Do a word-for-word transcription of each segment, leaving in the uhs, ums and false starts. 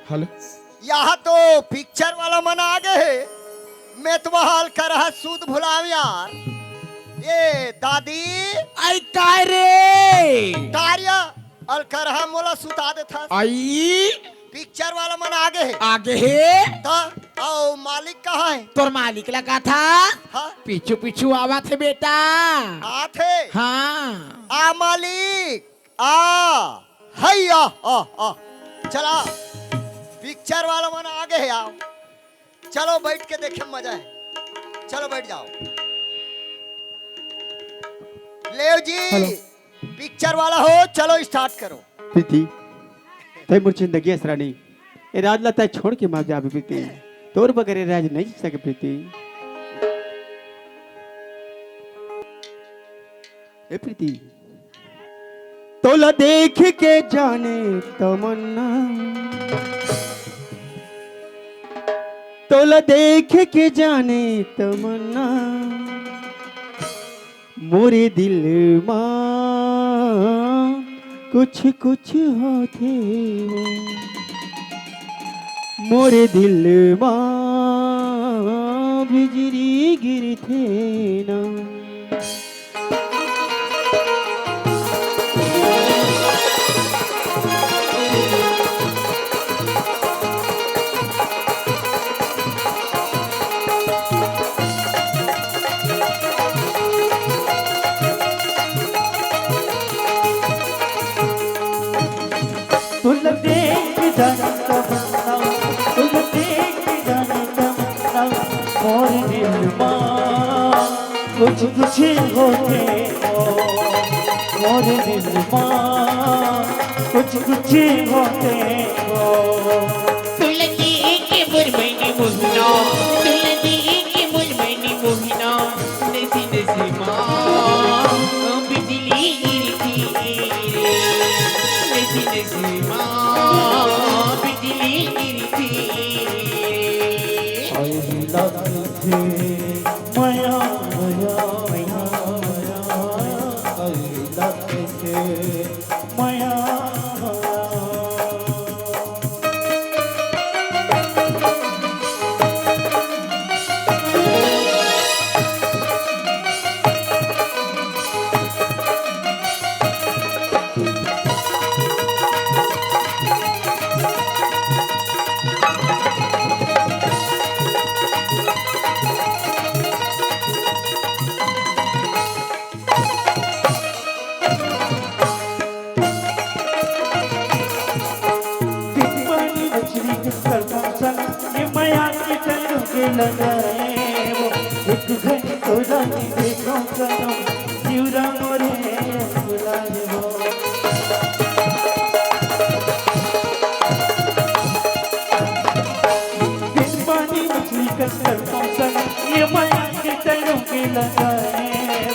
Hello. यहाँ तो picture वाला मन आ गए हे। मैं तो वहाँ अलकरहा सूत भुलाव यार। ए दादी। आई काय रे? कार्य अलकरहा मोला सुता देथस। आई। पिक्चर वाला मन आ गए हे। आ गए हे। त अउ मालिक कहाँ हे? तोर मालिक ला कथस। हाँ। पीछू पीछू आवत हे बेटा। आत हे। हाँ। आ मालिक। आ, हई आ, आ, आ। चला, पिक्चर वाला मन आ गए हे, आओ। चलो, बैठ के देखे, मजा हे। चलो, बैठ जाओ। लेव जी, हेलो। पिक्चर वाला हो, चलो, स्टार्ट करो। प्रीति, तैं मोर जिंदगी असरानी, ए राज ला तैं छोड़ के मत जाबे प्रीति। तोर बगैर ए राज नहीं जी सके प्रीति। ए प्रीति, तोला देख के जाने तमन्ना, तोला देख के जाने तमन्ना, मोरे दिल मा कुछ कुछ होथे वो, मोरे दिल मा बिजली गिरथे ना। तोला देख जाने तमन्ना, तोला देख जाने तमन्ना, मोर दिल मा कुछ कुछ होथे वो, मोर दिल मा कुछ कुछ होथे वो। तोला देख के मोर मन मोहना, तोला देख के मोर मन मोहना, नसी नसी मा बिजली गिरथे, नसी नसी मा बिजली गिरथे। अरे लगथे मया, मया, मया, मया, अरे लगथे मया, मया। बिन पानी मछली के तड़पा सनम, ये मया के चंदू के लगाए वो। एक घड़ी तोला नहीं देखो सनम, जिउरा मोरे फुलाए वो। बिन पानी मछली के तड़पा सनम, ये मया के चंदू के लगाए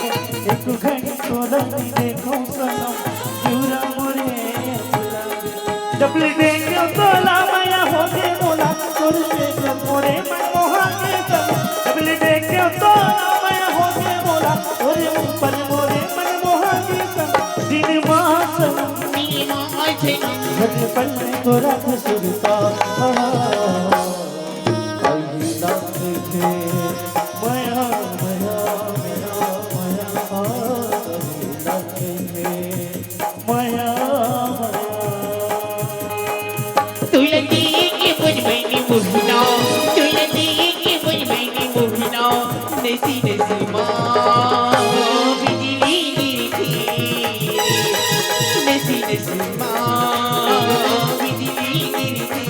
वो। एक घड़ी तोला नहीं देखो सनम, जिउरा मोरे फुलाए। जब ले देखे तोला मया होगे मोला, तोरे से जब मोरे मन मोहा के संग। जब ले देखे तोला मया होगे मोला, तोरे ऊपर मोरे मन मोहा के संग। दिन मा सनम, दिन मा सनम। घट पल तोरा सुरता। अभी लगथे मया, मया, मया, मया, अभी लगथे मया, मया। तोला देख के मोर मन मोहना, तोला देख के मोर मन मोहना, नसी नसी मा बिजली गिरथे, नसी नसी मा बिजली गिरथे।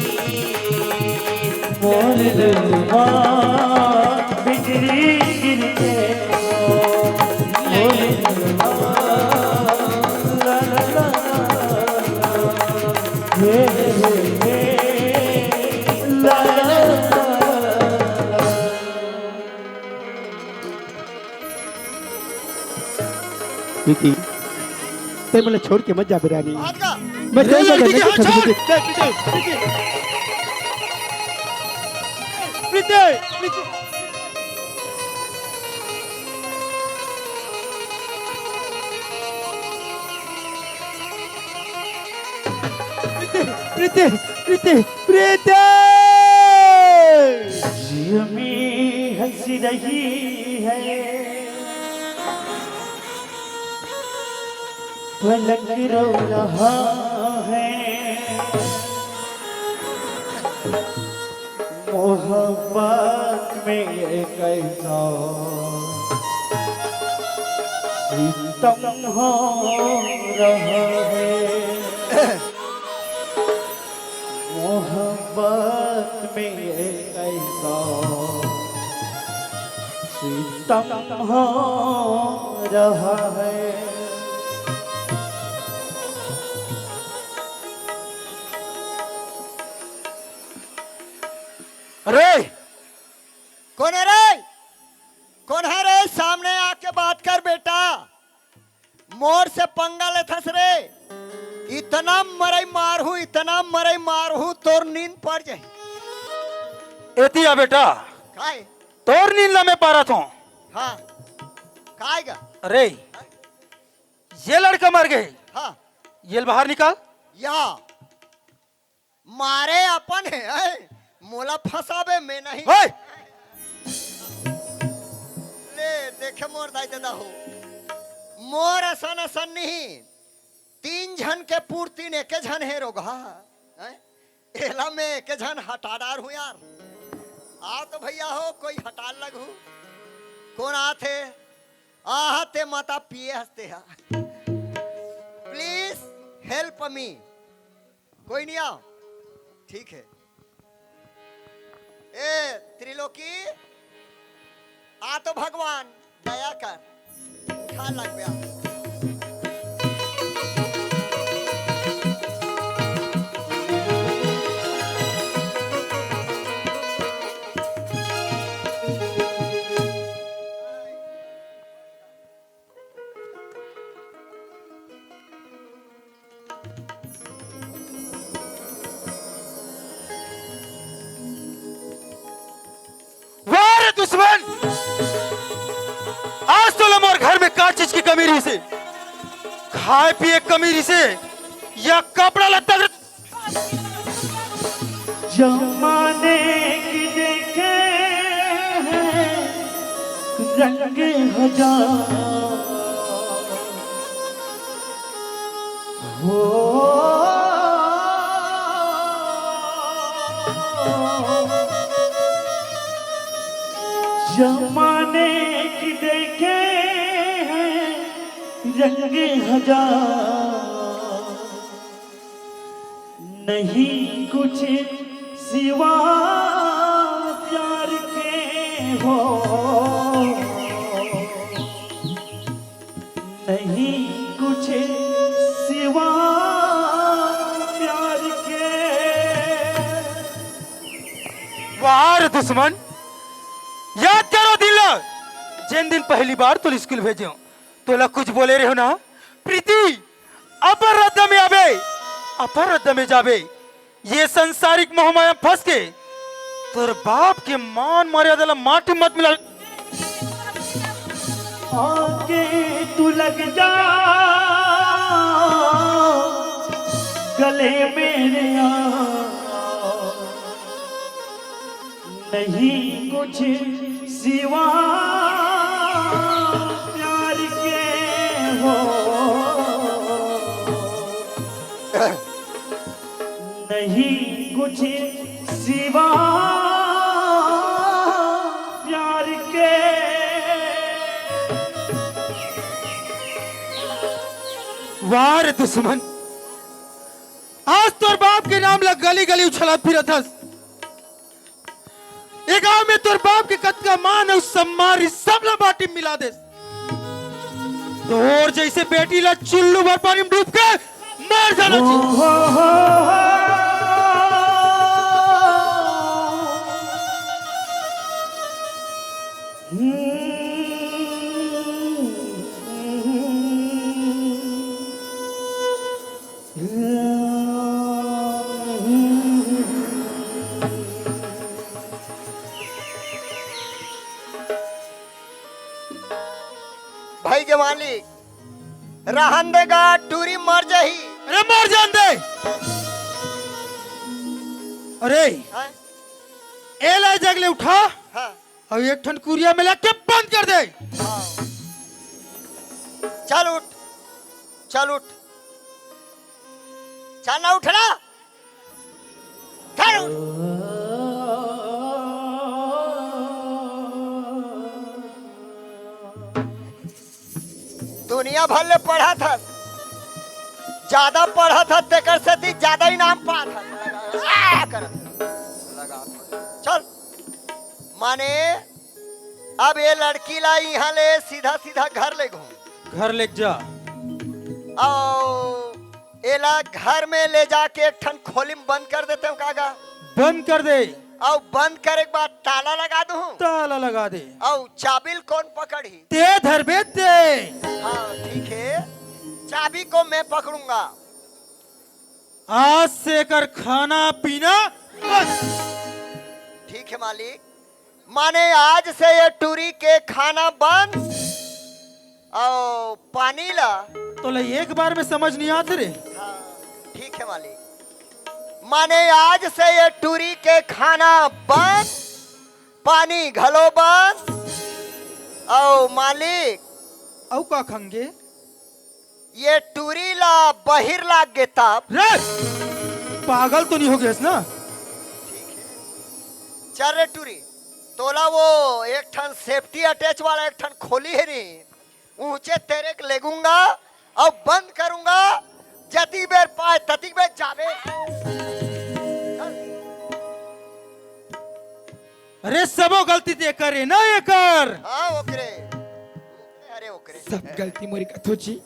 मोर दिल मा बिजली गिरथे, मोर दिल मा ला, ला, ला, ला, ला। हे, हे, हे, ला, ला, ला, ला। प्रीति, तैं मोला छोड़ के मत जाबे रानी। मैं तैं बगैर नहीं कुछ समझे। प्रीति, प्रीति, प्रीति। प्रीति, प्रीति, प्रीति। जिया में हंस रही है, पलक रो रहा है। मोहब्बत में ये कैसा सितम हो रहा है। मोहब्बत में ये कैसा सितम हो रहा है। अरे, कोन हे रे? कोन हे रे? सामने आके बात कर बेटा। मोर से पंगा लेथस रे। इतना मरई मारहूं, इतना मरई मारहूं, तोर नींद पड़ जाही। एती आ बेटा। काय? तोर नींद ल मैं पारत हूं। हां। काय गा? अरे, ये लड़का मर गे। हां। ये ल बाहर निकाल। या। मारे अपन हे, हैं? मोला फंसाबे में नहीं। ओए! ले, देखे मोर दाई ददा हो। मोर असन असन नहीं। तीन झन के पूरतीन एके झन हे रोगहा। हैं? एला मैं एके झन हटा डारहूं यार। आ तो भैया हो, कोई हटा लगहू। कोन आथे? आहा, ते माता पिए हंसते हा। Please help me। कोई नहीं आओ, ठीक है। ए त्रिलोकी, आ तो भगवान दया कर, उठा लग गया। वाह रे दुश्मन, आज तो ले मोर घर में का चीज की कमी रहिसे, खाए पिए के कमी रहिसे, या कपड़ा लत्ता के जमाने की देखे हैं रंग हजार। हो, जमाने की देखे हैं रंग हजार। नहीं कुछ सिवा प्यार के हो, नहीं कुछ सिवा प्यार के। वाह रे दुश्मन, याद करो दिन ला, जेन दिन पहली बार तोला स्कूल भेजे हो, तोला कुछ बोले रहे हो ना, प्रीति, अपन रद्दा में आबे, अपन रद्दा में जाबे। ये संसारिक मोहमाया में फंस के तोर बाप के मान मर्यादा ला माटी मत मिला। आके तू लग जा गले मेरे आ। नहीं कुछ सिवा प्यार के हो, नहीं कुछ सिवा प्यार के। वाह रे दुश्मन, आज तोर बाप के नाम ला गली गली उछलत फिरत हस। ए गांव में तोर बाप के कतका मान अउ सम्मान रहिस, सब ला माटी में मिला देस। तोर जइसे बेटी ला चुल्लू भर पानी में डूब के मर जाना चाहिए। भाई के मालिक, रहन दे गा, टूरी मर जाही। अरे मर जान दे। अरे, हाँ? एला जग ले उठा, हाँ। अउ एक ठन कुरिया में लाके बंद कर दे। हाँ। चल उठ, चल उठ, चल ना उठ ना, चल उठ। दुनिया भर ले पढ़त हस, ज्यादा पढ़त हस, तेकर सेती ज्यादा इनाम पात हस। आ, करत हस। लगा। चल, माने अब ये लड़की ला इहाँ ले सीधा सीधा घर ले घूम। घर ले जा। अउ एला घर में ले जाके एक ठन खोली में बंद कर देते हो काका। बंद कर दे। अउ बंद करे के बाद ताला लगा दूं। ताला लगा दे। अउ चाबी ल कौन पकड़ही? ते धरबे ते। हाँ, ठीक है, चाबी को मैं पकड़ूंगा। आज से एकर खाना पीना बंद। ठीक है मालिक, माने आज से ये टूरी के खाना बंद अउ पानी ला। तोला एक बार में समझ नहीं आत रे। हाँ, ठीक है मालिक, माने आज से ये टूरी के खाना बंद, पानी घलो बंद। अउ मालिक, अउ का खंगे? ये टूरी ला बहिर लाग गे तब। रे, पागल तो नहीं हो गेस ना? चल रे टूरी, तोला वो एक ठन safety attach वाला एक ठन खोली हे नी, ऊंचे तेरे के लेगूंगा अउ बंद करूंगा, जतिक बेर पाए ततिक बेर जाबे। अरे सबो गलती ते करे ना एकर। हाँ, ओकरे। अरे ओकरे। सब गलती मोरी कथो जी।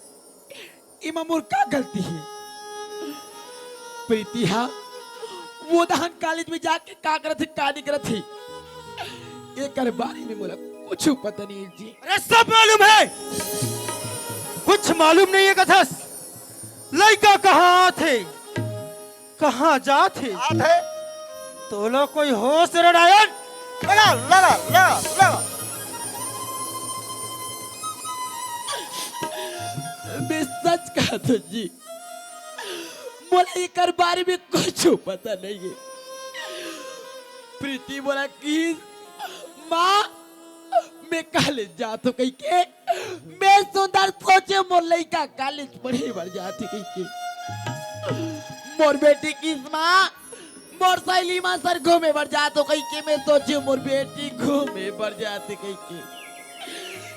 एमा मोर का गलती हे? प्रीति हा, वो दहन कॉलेज में जाके का करत हे, का नहीं करत हे, एकर बारे में मोला कुछ पता नहीं हे जी। अरे सब मालूम हे, कुछ मालूम नहीं हे कथस। लइका कहाँ आथे, कहाँ जाथे? आथे। तोला कोई होश रे डायन? लगा, लगा, लगा, लगा। मैं सच कहत हूँ जी, मोला एकर बारे में कुछ पता नहीं हे। प्रीति मोला किहिस, माँ, मैं कॉलेज जात हूँ कहिके, मैं सुंदर सोचे मोर लइका कॉलेज पढ़े बर जात हे कहिके। मोर बेटी किहिस माँ, मोर सहेली मन संग घूमे बर जात हूँ कहिके, मैं सोचे मोर बेटी घूमे बर जात हे कहिके।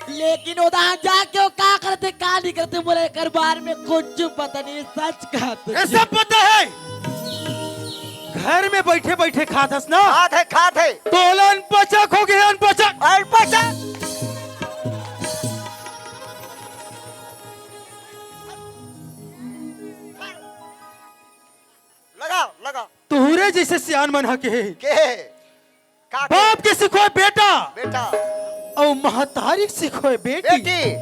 लेकिन ओदहा जाके वो का करथे, का नहीं करथे, मोला एकर बारे में कुछ पता नहीं, सच कहत हूँ। ये सब पता हे। घर में बैठे बैठे खात हस ना? खात हे, खात हे। तोला अनपचक हो गे, अनपचक। अनपचक। लगा, लगा। तोहरे जैसे सियान मन ह के हे। के हे? का के? बाप के सिखोय बेटा। बेटा। अउ महतारी सिखोय बेटी। बेटी।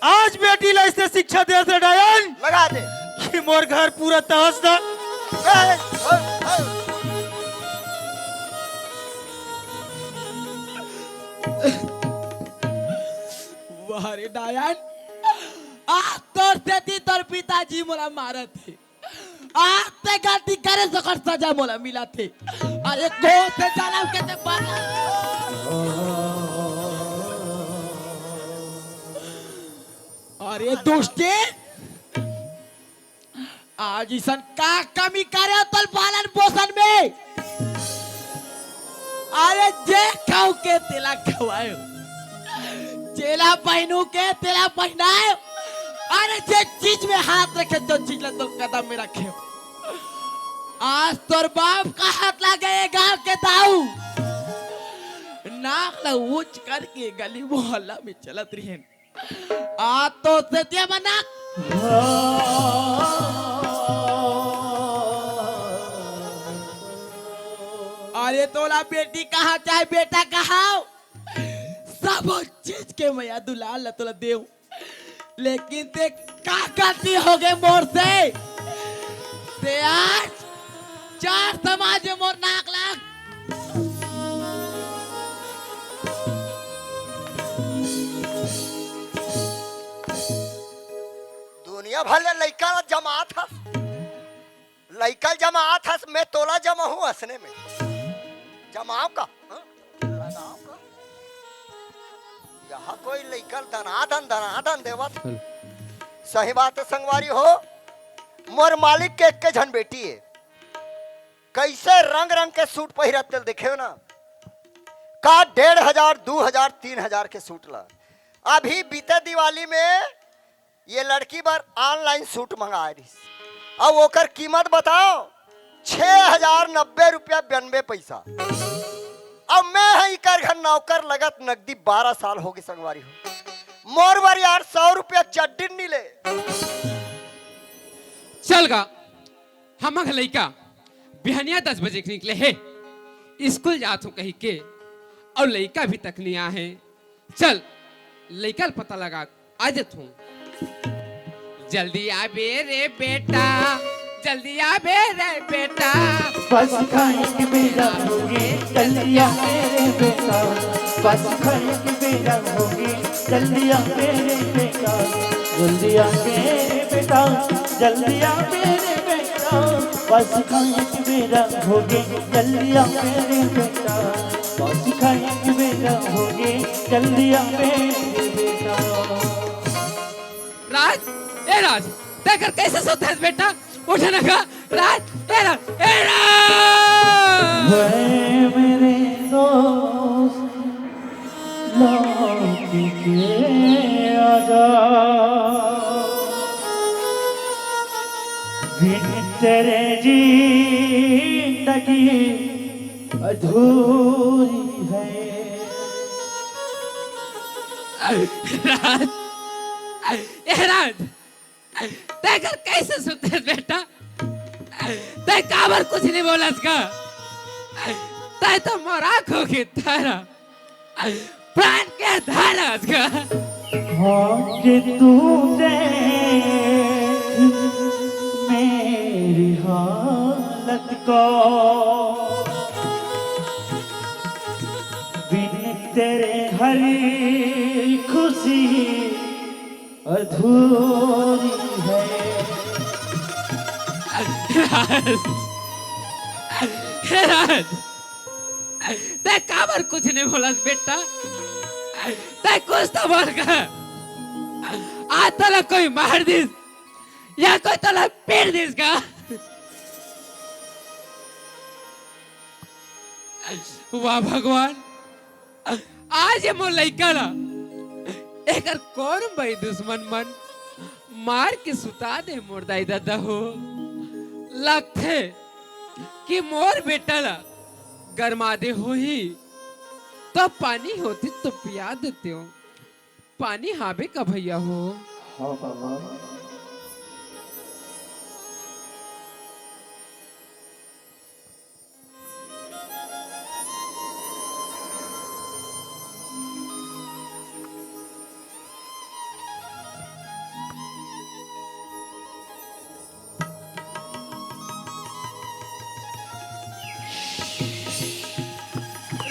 आज बेटी ला अइसने शिक्षा दे से डायन। लगा दे। कि मोर घर पूरा तहस नहस। ए, ए, ए। वाह रे डायन, आज तोर सेती तोर पिताजी मोला मारत हे। आज ते गलती करे सकर सजा मोला मिलत हे। अरे को से जनम के ते बना। अरे दुष्टी, आज इसन का कमी करे तोर पालन पोषण में? अरे जे खाऊ के तेला खवायो, जेला पहनू के तेला पहनायो, अरे जे चीज में हाथ रखे तो चीज ला तोर कदम में रखे। आज तोर बाप का हाथ लागे ये गांव के दाऊ, नाक ला ऊंच करके गली मोहल्ला में चलत रहिन। आ तो सेतिया बना। अरे तोला बेटी कहा चाहे बेटा कहा, सब चीज के मया दुलार ला तोला देव, लेकिन ते का गलती हो गए मोर से? ते आज चार समाज में मोर नाक लाग। दुनिया भर ले लइका ला जमात हस। लइका ल जमात हस, मैं तोला जमाहूं असने में। जमाव का? हाँ? लगाव का? यहाँ कोई लइका ल दनादन, दनादन देवत। हेलो। सही बात हे संगवारी हो, मोर मालिक के एक झन बेटी हे, कइसे रंग रंग के सूट पहिरत तेल देखे हो ना, का डेढ़ हजार, दू हजार, तीन हजार के सूट ला। अभी बीते दिवाली में ये लड़की बर online सूट मंगाए रहिस, अउ ओकर कीमत बताओ, छह हजार नब्बे रुपया बयानबे पैसा। अब मैं ह इकर घर नौकर लगत नगदी बारह साल होगे संगवारी हो, मोर बर यार सौ रुपया चड्डी नी ले। चल गा, हमर लइका बिहनिया दस बजे के निकले हे, स्कूल जात हूँ कही के, अउ लइका अभी तक नहीं आए हे। चल, लइका ल पता लगा, आ जात हूँ। जल्दी आबे रे बेटा, जल्दी आबे रे बेटा। बस खाए के बेरा होगे, जल्दी आबे रे बेटा। बस खाए के बेरा होगे, जल्दी आबे रे बेटा। जल्दी आबे रे बेटा, जल्दी आबे रे बेटा। बस खाए के बेरा होगे, जल्दी आबे रे बेटा। बस खाए के बेरा होगे, जल्दी आबे रे बेटा। राज, ए राज, तैं कर कइसे सुतत हस बेटा? उठ ना गा, राज, ए राज, ए राज! वे मेरे दोस्त, लौट के आजा। बिन तेरे जिंदगी अधूरी है। राज, ए राज, तैं कर कइसे सुतत हस बेटा? तैं काबर कुछ नहीं बोलस गा? तैं तो मोर आँखों की तरह प्राण के धारस गा। हाँ कि तू देख मेरी हालत को, बिन तेरे हर खुशी अधूरी है। राज, हे राज, तैं काबर कुछ नहीं बोलस बेटा? तैं कुछ तो बोल गा। आज तोला कोई मार दिस या कोई तोला पीट दिस गा? वाह भगवान, आज ये मोर लइका ला एकर कोन बई दुश्मन मन मार के सुता दे मोर दाई ददा हो। लगथे कि मोर बेटा ला गरमा दे होही, तो पानी होतिस तो पिया देतेंव। पानी हाबे का भैया हो? हाँ बाबा।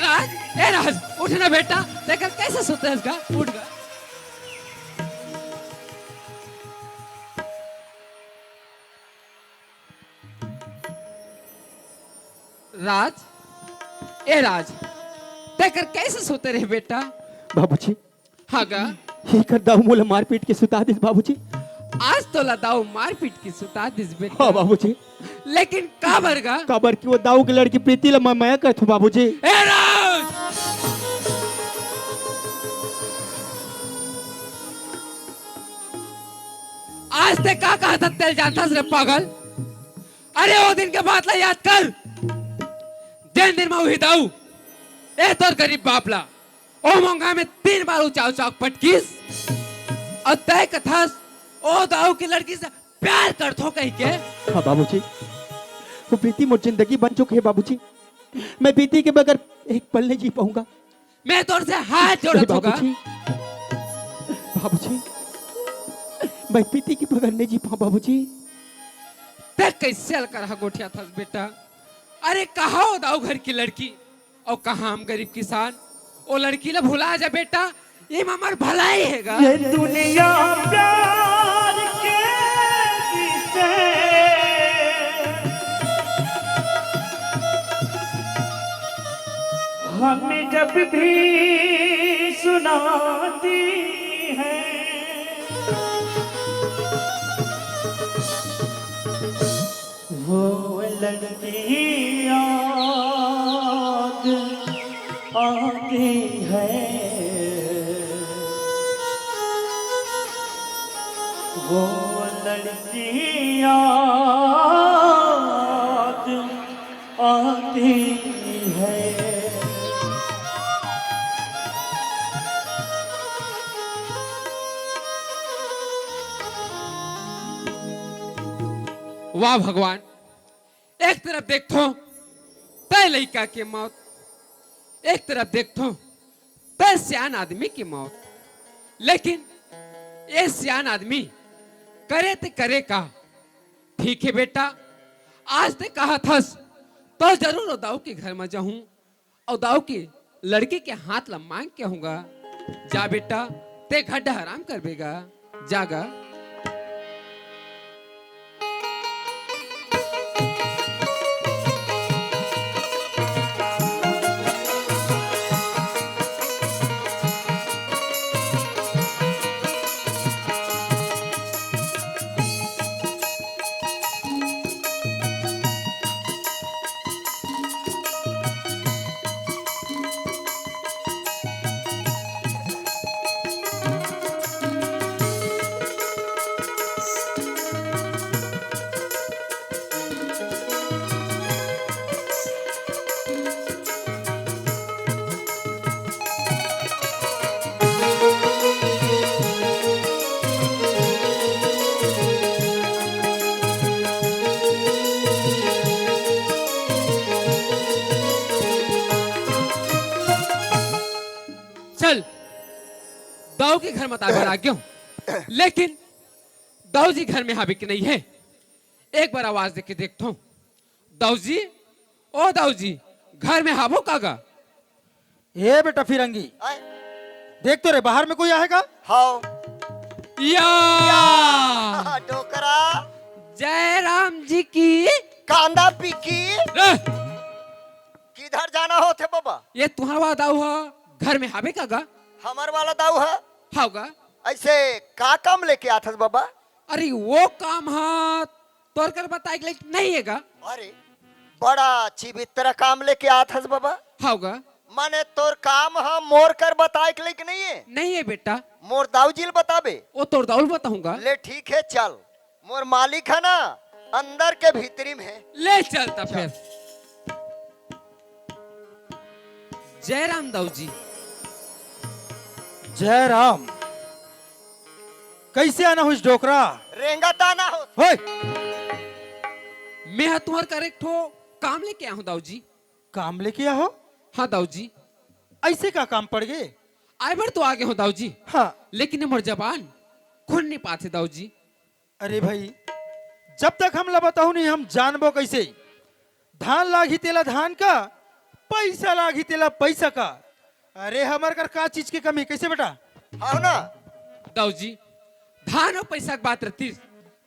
राज, ए राज, उठ ना बेटा, तैं कर कइसे सुतत हस गा, उठ गा। राज, ए राज, तैं कर कइसे सुते रहे बेटा? बाबूजी। हाँ गा। एकर दाऊ मोला मारपीट के सुता दिस बाबूजी। आज तोला दाऊ मारपीट के सुता दिस बेटा। हाँ बाबूजी। लेकिन काबर गा? काबर कि वो दाऊ के लड़की प्रीति ला मैं मया करथों बाबूजी। ए राज! आज तैं का कहत हस तेला जानथस रे पागल? अरे ओ दिन के बात ला याद कर, जेन दिन मैं उही दाऊ ए तोर गरीब बाप ला ओ मोंघा में तीन बार उचाव उचाव पटकिस, अउ तैं कथस ओ दाऊ के लड़की से प्यार करथों कहिके। हाँ बाबूजी, वो प्रीति मोर जिंदगी बन चुके हे बाबूजी। मैं प्रीति के बगैर एक पल नहीं जी पाऊंगा। मैं तोर से हाथ जोड़त हूँ गा। बाबूजी, बाबूजी, मैं प्रीति के बगैर नहीं जी पाऊँ बाबूजी। तैं कइसे अलकरहा गोठियाथस बेटा? अरे कहाँ ओ दाऊ घर की लड़की अउ कहाँ हम गरीब किसान? ओ लड़की ला भुला जा बेटा, एमा हमर भलाई हे गा। ये दुनिया प्यार के दिसे हमें जब भी सुनाती है वो लड़की याद आती है, वो लड़की याद आती है। वाह भगवान, एक तरफ देखथों तय लइका के मौत, एक तरफ देखथों तय सियान आदमी के मौत, लेकिन ये सियान आदमी करे ते करे का? ठीक है बेटा, आज ते कहा थस तो जरूर ओ दाऊ के घर में जाहूं और दाऊ के लड़की के हाथ ला मांग के आऊंगा। जा बेटा, ते घर डहराम कर बेगा, जागा। चल, दाऊ के घर मताए बर आ गयो, लेकिन दाऊ जी घर में हावे कि नहीं है, एक बार आवाज दे के देखथों। दाऊ जी, ओ दाऊ जी, घर में हावो का गा? ए बेटा फिरंगी, आय। देख तो रे, बाहर में कोई आहे का? हाव। या। या, डोकरा। जय राम जी की। कांदा पीकी। रे। किधर जाना होथे बबा? ये तुहर वाला दाऊ ह, घर में हावे का गा? हमर वाला दाऊ ह? हाव गा। ऐसे का काम लेके आथस बबा? अरे वो काम ह, तोर कर बताए के लायक नहीं है गा। अरे, बड़ा चिबित्र काम लेके आथस बबा। हाव गा। माने तोर काम ह मोर कर बताए के लायक नहीं है? नहीं है बेटा। मोर दाऊ जी ल बताबे? वो तोर दाऊ ल बताहूं गा। ले ठीक है, चल। मोर मालिक ह ना, अंदर के भीतरी में है। ले चल त चल। फिर। जय राम दाऊ जी। जय राम। कैसे आना होइस डोकरा? रेंगत आना हो। होय। मैं ह तुहर कर एक ठो काम लेके आया हूँ दाऊ जी। काम लेके आहो? हाँ दाऊ जी। ऐसे का काम पड़ गे? आए बर तो आ गे हूँ दाऊ जी। हाँ। लेकिन ये मोर जबान खुल नहीं पाथे दाऊ जी। अरे भाई, जब तक हमला बताहू नहीं, हम जानबो कैसे? धान लागही तेला धान का, पैसा लागही तेला पैसा का। अरे हमर कर का चीज के कमी, कैसे बेटा? हाव ना। दाऊ जी, धान और पैसा के बात रहतीस,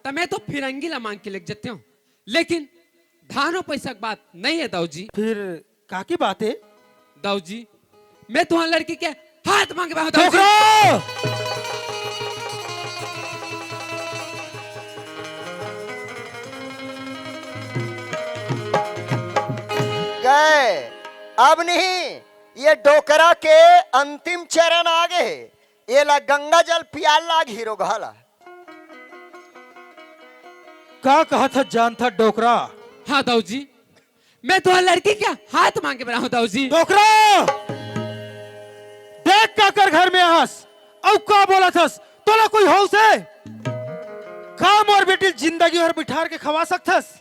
त मैं तो फिरंगी ला मांग के लेके जाते हूँ, लेकिन धान और पैसा के बात नहीं है दाऊ जी। फिर का की बात है? दाऊ जी, मैं तुहर लड़की के हाथ मांगे बर आहूं दाऊ जी। डोकरा! गए, अब नहीं, ये डोकरा के अंतिम चरण आ गे हे। एला गंगा जल पियाल लाग हीरो घाला। का कहत ह जानत ह डोकरा? हाँ दाऊ जी, मैं तुहर लड़की के हाथ मांगे बर आहूं दाऊ जी। डोकरा! देख काकर घर में आहस, अउ का बोलत हस, तोला कोई होश हे? का मोर बेटी ल जिंदगी भर बिठार के खवा सकथस?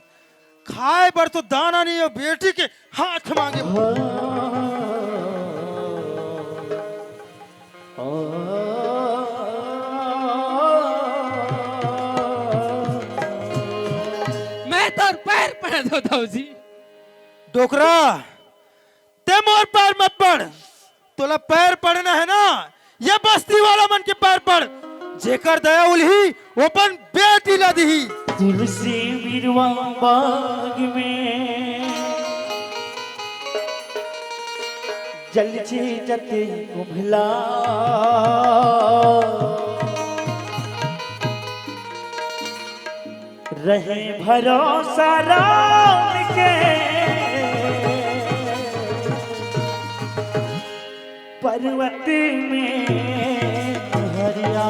खाए बर तो दाना नहीं हे, बेटी के हाथ मांगे। मैं तोर पैर पड़त हों दाऊ जी। डोकरा, ते मोर पैर मत पड़, तोला पैर पड़ना हे ना, ये बस्ती वाला मन के पैर पड़। जेकर दया उलही, वो अपन बेटी ला दिही। तुलसी बिरवा बाग में जल छींचत कुम्हला, रहे भरोसा राम के, पर्वत में हरिया।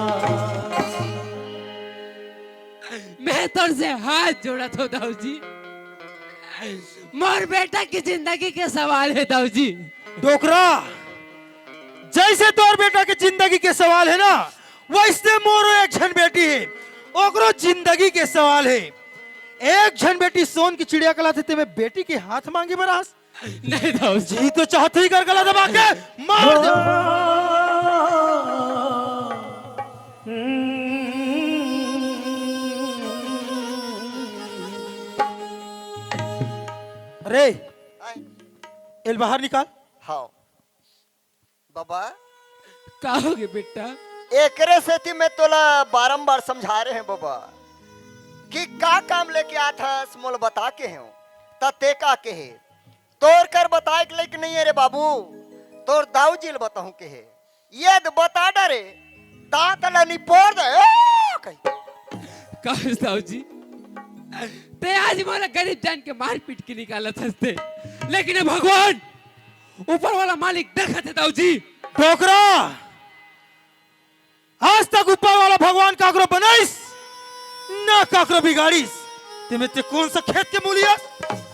मैं तोर से हाथ जोड़त हो दाऊ जी, मोर बेटा की जिंदगी के सवाल है दाऊ जी। डोकरा, जैसे तोर बेटा के जिंदगी के सवाल है ना, वैसे मोरो एक झन बेटी है, ओकरो जिंदगी के सवाल है। एक झन बेटी सोन की चिड़िया कहलाथे, ते में बेटी के हाथ मांगे बर आस। नहीं दाऊ जी। जी तो चाहते ही कर गला दबा के मार दे। अरे, आय। एल बाहर निकाल। हाँ। बाबा। का होगे बेटा? एकरे सेती मैं तोला बारंबार समझा रहे हैं बाबा, कि का काम लेके आत हस, मोला बता के हेव, त ते का कहे? तोर कर बताए के लइक नहीं है रे बाबू, तोर दाऊ जी ल बताहूं कहे। ये त बता डरे, दांत ल निपोर दे, ए, कही। का दाऊ जी? ते आज मोला गरीब जान के मारपीट के निकालत हस ते, लेकिन ए भगवान, ऊपर वाला मालिक देखत हे दाऊ जी। डोकरा, आज तक ऊपर वाला भगवान काकरो बनाइस, ना काकरो बिगाड़िस। ते में ते कौन सा खेत के मूली हस?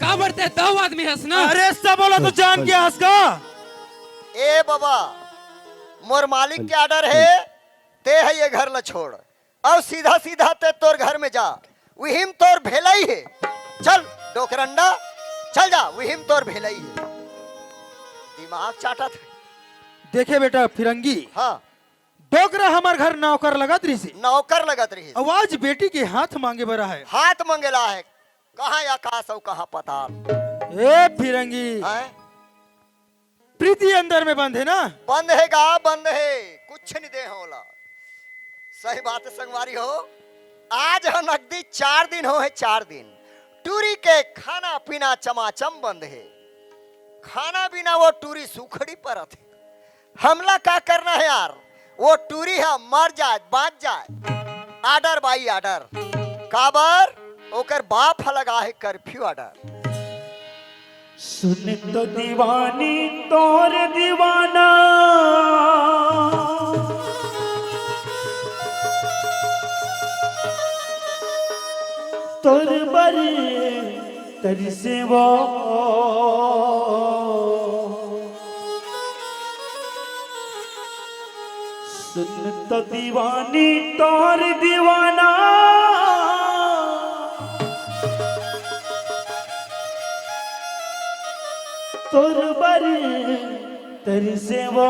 काबर ते दाऊ आदमी हस ना। अरे सब वाला तो जान के हस का। ए बाबा, मोर मालिक के आर्डर है, ते है ये घर ला छोड़। अउ सीधा सीधा ते तोर घर में जा, उहिम तोर भेलई हे। चल डोकरंडा, चल जा, उहिम तोर भेलई हे। दिमाग चाटत हे। देखे बेटा फिरंगी, हाँ। डोकरा हमर घर नौकर लगत रहिसे। नौकर लगत रहिसे। अउ आज बेटी के हाथ मांगे बर आहे। हाथ मांगे ला हे। कहाँ आकाश अउ कहाँ पाताल। ए फिरंगी। हैं? प्रीति अंदर में बंद हे ना? बंद हे गा, बंद हे, कुछ नहीं दे हो ओला। सही बात हे संगवारी हो, आज ह नकदी चार दिन हो हे, चार दिन टूरी के खाना पीना चमाचम बंद हे। खाना बिना वो टूरी सूखड़ी परत हे। हमला का करना हे यार, वो टूरी ह मर जाए, बांच जाए, order by order। काबर? ओकर बाप ह लगा हे curfew order। सुन तो दीवानी तोर दीवाना, तोर बर तरसे वो। सुन तो दीवानी तोर दीवाना, तोर बर तरसे वो।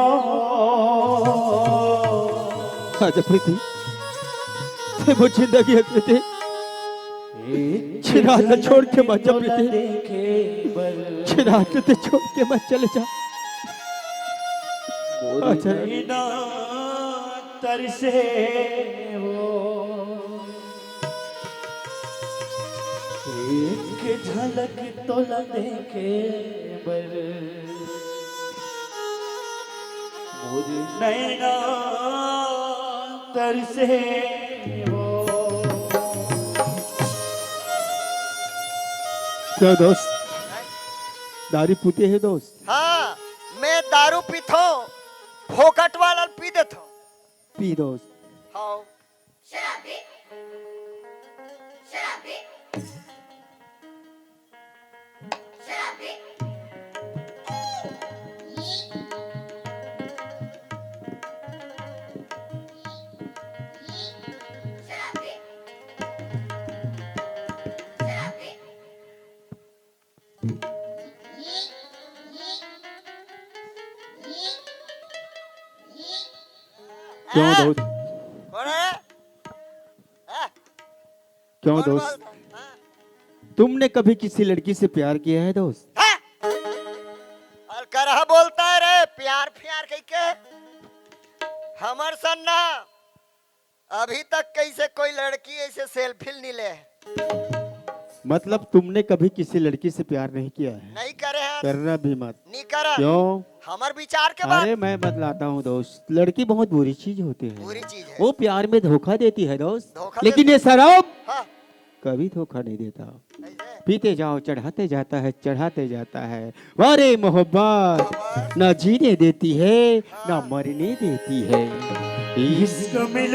आजा प्रीति, ते मोर जिंदगी हे प्रीति। चिराग ला छोड़ के मत जा प्रीति। चिराग ला छोड़ के मत चले जा। आजा। तरसे वो। एक झलक तोला देखे बर मोर नैना तरसे वो। क्यों दोस्त, दारू पीते हे दोस्त? हाँ, मैं दारू पीथों, फोकट वाला पी देथों। पी दोस्त। हाँ। शराबी, शराबी, शराबी। क्यों दोस्त? कौन है? हाँ? क्यों कौन दोस्त? बोलता है? हाँ? तुमने कभी किसी लड़की से प्यार किया है दोस्त? हाँ? और करहा बोलता है रे, प्यार प्यार कह के। हमर सन ना, अभी तक कैसे कोई लड़की ऐसे selfie नहीं ले। मतलब तुमने कभी किसी लड़की से प्यार नहीं किया है? नहीं करे हैं। करना भी मत। नहीं करा। क्यों? हमर विचार के बात। अरे, मैं बतलाता हूँ दोस्त, लड़की बहुत बुरी चीज होती है। बुरी चीज है। वो प्यार में धोखा देती है दोस्त। धोखा लेकिन देती ये शराब हाँ, कभी धोखा नहीं देता। कैसे? पीते जाओ, चढ़ाते जाता है, चढ़ाते जाता है। अरे मोहब्बत ना जीने देती है, ना मरने देती है। इश्क में